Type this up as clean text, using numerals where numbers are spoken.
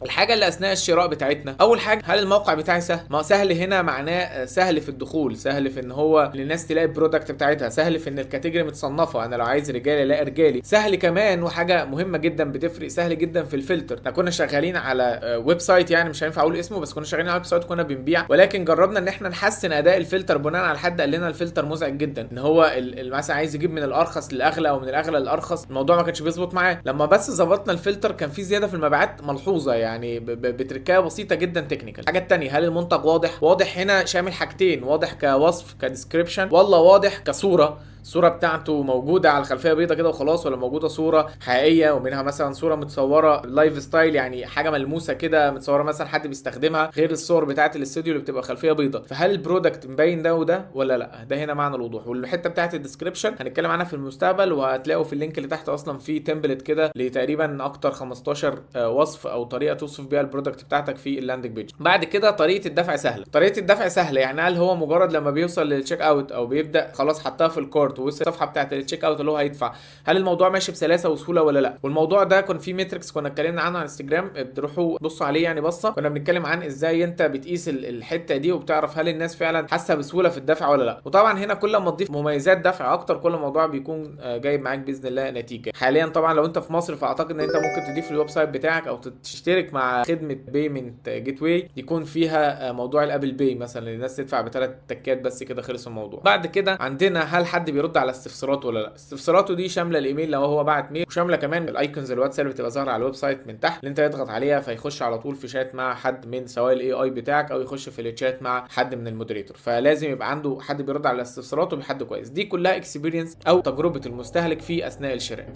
الحاجة اللي اثناء الشراء بتاعتنا، اول حاجه، هل الموقع بتاعي سهل؟ ما سهل هنا معناه سهل في الدخول، سهل في ان هو ان الناس تلاقي ال product بتاعتها، سهل في ان ال category متصنفه، انا لو عايز رجالي الاقي رجالي. سهل كمان، وحاجه مهمة جدا بتفرق، سهل جدا في الفلتر. احنا كنا شغالين على website، يعني مش هينفع اقول اسمه، بس كنا شغالين على website كنا بنبيع، ولكن جربنا ان احنا نحسن اداء الفلتر بناء على حد قال لنا الفلتر مزعج جدا، ان هو مثلا عايز يجيب من الارخص للاغلى او من الاغلى للارخص، الموضوع ما كانش بيظبط معاه. لما بس ظبطنا الفلتر كان في زيادة في المبيعات ملحوظه، يعني بتركايه بسيطة جدا technical. الحاجة الثانيه، هل المنتج واضح؟ واضح هنا شامل حاجتين، واضح كوصف ك description، ولا واضح كصوره، الصورة بتاعته موجودة على خلفية بيضة كده وخلاص، ولا موجودة صوره حقيقية ومنها مثلا صوره متصورة lifestyle، يعني حاجة ملموسة كده متصورة مثلا حد بيستخدمها، غير الصور بتاعه الاستوديو اللي بتبقى خلفية بيضه. فهل ال product مبين ده وده ولا لا؟ ده هنا معنى الوضوح. والحتة بتاعه ال description هنتكلم عنها في المستقبل، وهتلاقوا في ال link اللي تحت اصلا في template كده لتقريبا اكتر 15 وصف او طريقه توصف بيها ال product بتاعتك في ال landing page. بعد كده طريقه الدفع سهله. طريقه الدفع سهلة يعني هل هو مجرد لما بيوصل لل checkout او بيبدا خلاص حطها في ال cart ووصل الصفحة بتاعه ال checkout اللي هو هيدفع، هل الموضوع ماشي بسلاسة وسهولة ولا لا؟ والموضوع ده كان في metrics كنا اتكلمنا عنه على انستجرام، بتروحوا بصوا عليه يعني بصه، كنا بنتكلم عن ازاي انت بتقيس الحتة دي وبتعرف هل الناس فعلا حاسه بسهولة في الدفع ولا لا. وطبعا هنا كل ما تضيف مميزات دفع اكتر كل الموضوع بيكون جايب معاك باذن الله نتيجه. حاليا طبعا لو انت في مصر فاعتقد ان انت ممكن تضيف ال website بتاعك او تشترك مع خدمة payment gateway يكون فيها موضوع ال Apple Pay مثلا، الناس تدفع بثلاث تكات بس كده خلص الموضوع. بعد كده عندنا هل حد بيرد على استفساراته ولا لا. استفساراته دي شاملة الايميل لو هو بعت mail، وشامله كمان ال icons الواتساب اللي بتبقى ظاهره على ال website من تحت اللي انت يضغط عليها فيخش على طول في شات مع حد من سواء ال AI بتاعك او يخش في الشات مع حد من ال moderator. فلازم يبقى عنده حد بيرد على استفساراته بحد كويس. دي كلها experience او تجربه المستهلك في اثناء الشراء.